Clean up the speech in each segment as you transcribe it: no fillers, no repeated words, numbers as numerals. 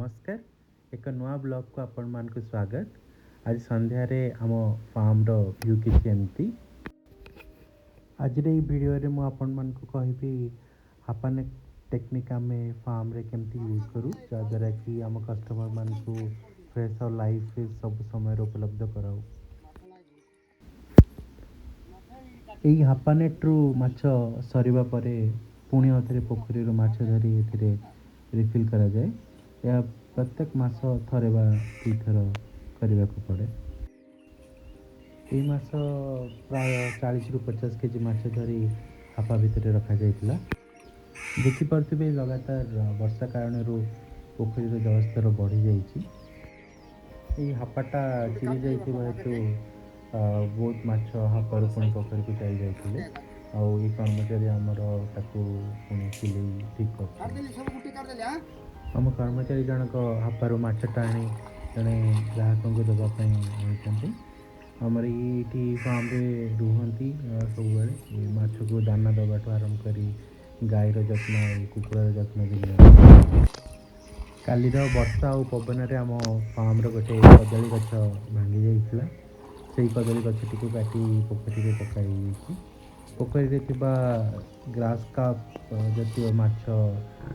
ନମସ୍କାର, ଏକ ନୂଆ ବ୍ଲଗ୍କୁ ଆପଣମାନଙ୍କୁ ସ୍ୱାଗତ। ଆଜି ସନ୍ଧ୍ୟାରେ ଆମ ଫାର୍ମର ଭ୍ୟୁ କିଛି ଏମିତି। ଆଜିର ଏଇ ଭିଡ଼ିଓରେ ମୁଁ ଆପଣମାନଙ୍କୁ କହିବି ହାପାନେଟ୍ ଟେକ୍ନିକ୍ ଆମେ ଫାର୍ମରେ କେମିତି ୟୁଜ୍ କରୁ, ଯାହାଦ୍ୱାରା କି ଆମ କଷ୍ଟମରମାନଙ୍କୁ ଫ୍ରେଶ୍ ଆଉ ଲାଇଭ୍ ଫିସ୍ ସବୁ ସମୟରେ ଉପଲବ୍ଧ କରାଉ। ଏଇ ହାପାନେଟ୍ରୁ ମାଛ ସରିବା ପରେ ପୁଣି ଆଉଥରେ ପୋଖରୀରୁ ମାଛ ଧରି ଏଥିରେ ରିଫିଲ୍ କରାଯାଏ। ଏହା ପ୍ରତ୍ୟେକ ମାସ ଥରେ ବା ଦୁଇଥର କରିବାକୁ ପଡ଼େ। ଏଇ ମାସ ପ୍ରାୟ 40ରୁ 50 କେଜି ମାଛ ଧରି ହାପା ଭିତରେ ରଖାଯାଇଥିଲା। ଦେଖିପାରୁଥିବେ, ଲଗାତାର ବର୍ଷା କାରଣରୁ ପୋଖରୀର ଜଳସ୍ତର ବଢ଼ିଯାଇଛି। ଏଇ ହାପାଟା ଚିରି ଯାଇଥିବା ହେତୁ ବହୁତ ମାଛ ହାପାରୁ ପୁଣି ପୋଖରୀକୁ ଚାଲି ଯାଇଥିଲେ ଆଉ ଏଇ କର୍ମଚାରୀ ଆମର ତାକୁ ପୁଣି ସିଲେଇ ଠିକ୍ କରୁଛନ୍ତି। କାଟିଦେଲି, ସବୁ ଗୁଟି କାଟିଦେଲି। ଆଁ। ଆମ କର୍ମଚାରୀ ଜଣକ ହାପାରୁ ମାଛ ଟାଣି ଜଣେ ଗ୍ରାହକଙ୍କୁ ଦେବା ପାଇଁ ଆଣିଛନ୍ତି। ଆମର ଏଇଠି ଫାର୍ମରେ ରୁହନ୍ତି ସବୁବେଳେ। ଏ ମାଛକୁ ଦାନା ଦେବାଠୁ ଆରମ୍ଭ କରି ଗାଈର ଯତ୍ନ ଆଉ କୁକୁଡ଼ାର ଯତ୍ନ ବି ନିଅନ୍ତି। କାଲିର ବର୍ଷା ଆଉ ପବନରେ ଆମ ଫାର୍ମର ଗୋଟେ କଦଳୀ ଗଛ ଭାଙ୍ଗି ଯାଇଥିଲା। ସେଇ କଦଳୀ ଗଛଟିକୁ କାଟି ପୋଖରୀରେ ପକାଇ ହେଇଯାଇଛି। ପୋଖରୀରେ ଥିବା ଗ୍ରାସ୍ କାର୍ପ ଜାତୀୟ ମାଛ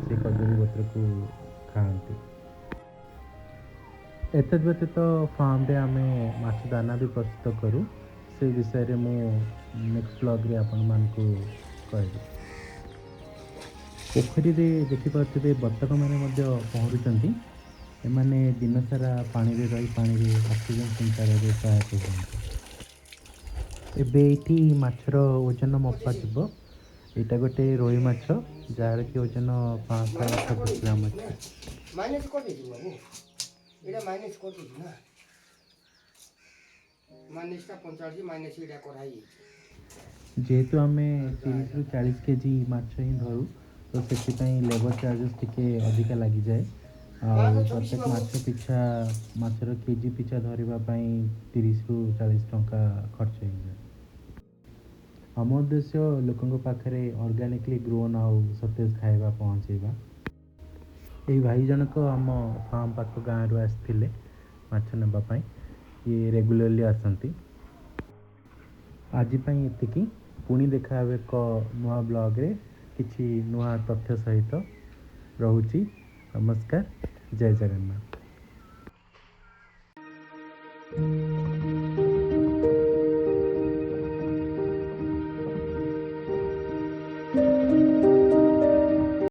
ସେଇ କଦଳୀ ପତ୍ରକୁ ଖାଆନ୍ତି। ଏତଦ୍ ବ୍ୟତୀତ ଫାର୍ମରେ ଆମେ ମାଛ ଦାନା ବି ପ୍ରସ୍ତୁତ କରୁ। ସେ ବିଷୟରେ ମୁଁ ନେକ୍ସଟ ବ୍ଲଗ୍ରେ ଆପଣମାନଙ୍କୁ କହିବି। ପୋଖରୀରେ ଦେଖିପାରୁଥିବେ, ବତକମାନେ ମଧ୍ୟ ପହଁରୁଛନ୍ତି। ଏମାନେ ଦିନସାରା ପାଣିରେ ରହି ପାଣିରେ ଅକ୍ସିଜେନ୍ ସଞ୍ଚାରରେ ସହାୟକ ହୁଅନ୍ତି। ଏବେ ଏଇଠି ମାଛର ଓଜନ ମପା ଯିବ। ଏଇଟା ଗୋଟେ ରୋହି ମାଛ, ଯାହାର କି ଓଜନ 526 ଗ୍ରାମ ଅଛି। ମାଇନସ୍ କରିଦେଇଛୁ ବାବୁ, ଏଇଟା ମାଇନସ୍ କରିଦେଇଛୁ ନା? ମାଇନସ୍ଟା 45 ମାଇନସ୍ ଏଇଟା କରାହେଇଯାଇଛି। ଯେହେତୁ ଆମେ 30ରୁ 40 କେଜି ମାଛ ହିଁ ଧରୁ, ତ ସେଥିପାଇଁ ଲେବର ଚାର୍ଜେସ୍ ଟିକେ ଅଧିକା ଲାଗିଯାଏ ଆଉ 526 ପ୍ରତ୍ୟେକ ବାବୁ। ମାଛ ପିଛା, ମାଛର କେଜି ପିଛା ଧରିବା ପାଇଁ 30ରୁ 40 ଟଙ୍କା ଖର୍ଚ୍ଚ ହେଇଯାଏ। ଆମ ଉଦ୍ଦେଶ୍ୟ ଲୋକଙ୍କ ପାଖରେ ଅର୍ଗାନିକଲି ଗ୍ରୋନ୍ ଆଉ ସତେଜ ଖାଇବା ପହଞ୍ଚେଇବା। ଏଇ ଭାଇ ଜଣକ ଆମ ଫାର୍ମ ପାଖ ଗାଁରୁ ଆସିଥିଲେ ମାଛ ନେବା ପାଇଁ। ଇଏ ରେଗୁଲାରଲି ଆସନ୍ତି। ଆଜି ପାଇଁ ଏତିକି। ପୁଣି ଦେଖା ହେବ ଏକ ନୂଆ ବ୍ଲଗ୍ରେ କିଛି ନୂଆ ତଥ୍ୟ ସହିତ। ରହୁଛି, ନମସ୍କାର, ଜୟ ଜଗନ୍ନାଥ।